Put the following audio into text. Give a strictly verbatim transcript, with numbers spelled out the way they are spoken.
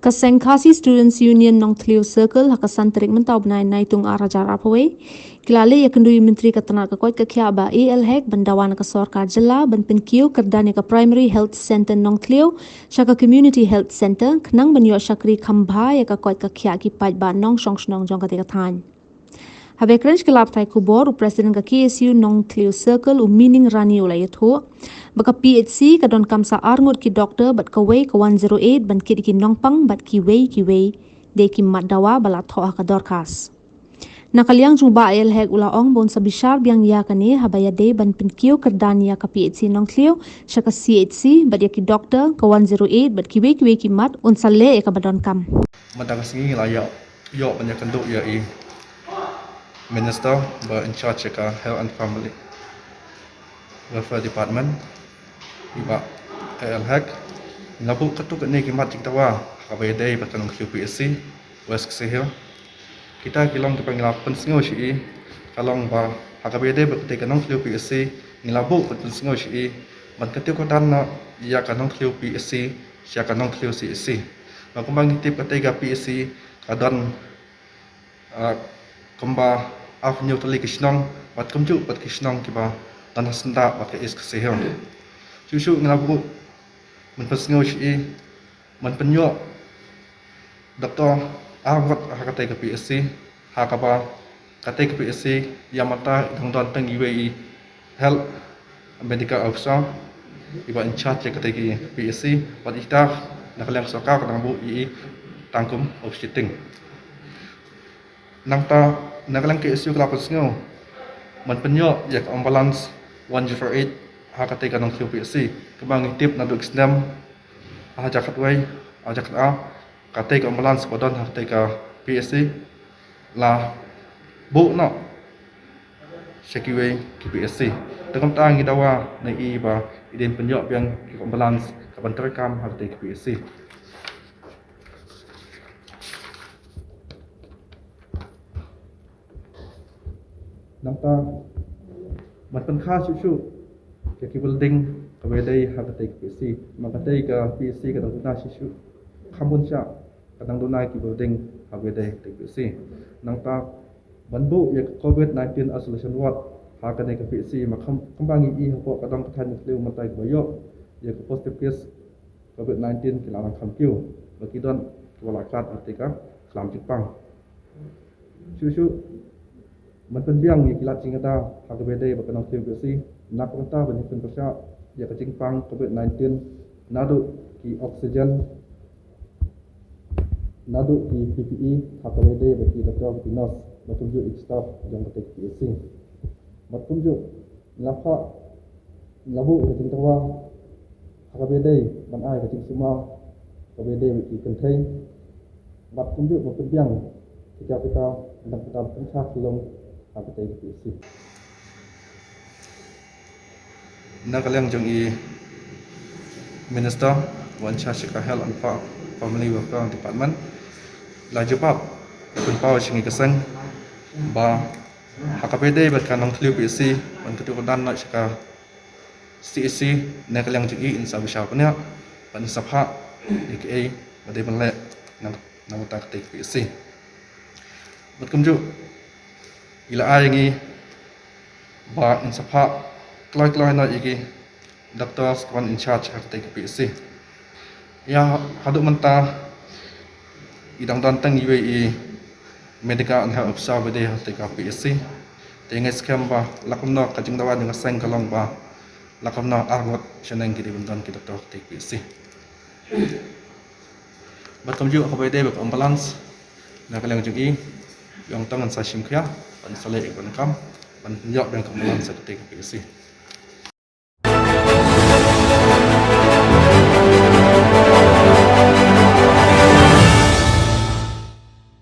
Ka Seng Khasi Students Union Nongthliew Circle ha ka san tarik mynta u bnai Naitung ar hajar arphew wei ki la leit ïakynduh ïa u Myntri ka tnat ka koit ka khiah Bah A L Hek ban dawa na ka sorkar jylla ban pynkiew kyrdan ïa ka Primary Health Centre Nongthliew sha ka Community Health Centre khnang ban ïoh shakri kham bha ïa ka koit ka khiah ki paidbah nongshong shnong jong katei ka thaiñ. Haba ïakren sha ki lad pathai khubor, u President ka K S U Nongthliew Circle, u Mining Rani, u la ïathuh ba ka P H C ka donkam sa arngut ki doktor bad kawei ka one zero eight ban kit ïa ki nongpang bad kiwei kiwei de ki mat dawa ba la thoh ha ka dorkhas. Na ka liang jong u Bah A L Hek u la ong ba un sa bishar biang ïa kane haba ïadei ban pynkiew kyrdan ïa ka P H C Nongthliew sha ka C H C bad ïa ki doktor, ka one zero eight bad kiwei kiwei ki mat un sa leh ïa kaba donkam. Mynta ka sngi la ïoh ïoh ban ïakynduh ïa i Minister ba in charge ka Health and Family Welfare Department, i Bah A L Hek. Ngi la buh katto katne ki mat jingdawa ha kaba ïadei bad ka Nongthliew P H C West Khasi Hills. Kita ki long kiba ngi la pynsngew sha i, ka long ba ha kaba ïadei bad katei ka Nongthliew P H C ngi la buh ban pynsngew sha i ban kyntiew kyrdan noh ïa ka Nongthliew P H C sha ka Nongthliew C H C. Ba kumba ngi tip katei ka P H C ka don, ah, kumba arphew hynñiew tylli ki shnong bad kumjuh bad ki shnong kiba don ha syndah bad ka East Khasi Hills. Shuh shuh ngi la buh ban pynsngew sha i ban pynïoh doktor arngut ha katei ka P H C, ha kaba katei ka P H C ïa mynta i dang don tang iwei i health medical officer iba in charge ïa katei ka P H C, bad ita na ka liang sorkar ka dang buh ïa i tang kum office shitting. Nangta na ka liang K S U ka la pynsngew ban pynïoh ïa ka ambulance one zero eight ha katei ka Nongthliew P H C, kaba ngi tip naduh ki snem ar hajar khatwei, ar hajar khatar, katei ka ambulance ba don ha katei ka P H C la buh noh sha kiwei ki P H C. Te kumta ngi dawa na i ba i dei ban pynïoh biang ïa ka ambulance kaban treikam ha katei ka P H C. Nangta ban pynkha shuh shuh ïa ki building kaba ïadei ha katei ka P H C. Ma katei ka P H C ka dang duna shuh shuh, kham bun shah ka dang duna ki building kaba ïadei ha katei ka P H C. Nangta ban buh ïa ka covid nineteen isolation ward ha kane ka P H C, ma kham, kumba ngi i hapoh ka dong ka thaiñ Nongthliew mynta kiba ïoh ïa ka positive case covid nineteen ki la nang kham kiew, ba ki don kiba la khlad ha katei ka khlam jingpang. Shuh shuh ban pynbiang ïa ki lad jingada ha kaba ïadei bad ka Nongthliew P H C, na ka bynta ban ïa pynpyrshah ïa ka jingpang covid nineteen, naduh ki oxygen, naduh ki P P E ha kaba ïadei bad ki doktor bad ki nurse bad kumjuh ïa ki staff jong katei ka P H C. Bad kumjuh ngi la phah, ngi la buh ïa ka jingdawa ha kaba ïadei ban ai ka jingsumar kaba ïadei bad ki kynthei, bad kumjuh ban pynbiang kita kita, kita kita ban pynshah shlong ha katei ka P H C. Na ka liang jong i Minister ba in charge ka Health and Fa-, Family Welfare Department la jubab pynpaw sha ngi ka seng ba ha kaba ïadei bad ka Nongthliew P H C ban kyntiew kyrdan noh sha ka C H C, na ka liang jong i in sa bishar bniah bad in sa phah ïa kaei ba dei ban leh na, na bynta katei ka P H C. Bad kumjuh i la ai ïa ngi ba in sa phah kloi kloi noh ïa ki doctors kiban in charge ha katei ka P H C. Ïa haduh mynta i dang don tang iwei i medical and health officer ba dei ha katei ka P H C. Te nga ngeit skhem ba la kumno ka jingdawa jong ka seng ka long ba la kumno arngut shaneng ki dei ban don ki doctor ha katei ka P H C. Bad kumjuh ha kaba ïadei bad ka ambulance, na ka liang jong i, i ong tang ngan sa shim khia ban sa leh ïa ka ban kam ban ïoh biang ka ambulance ha katei ka P H C.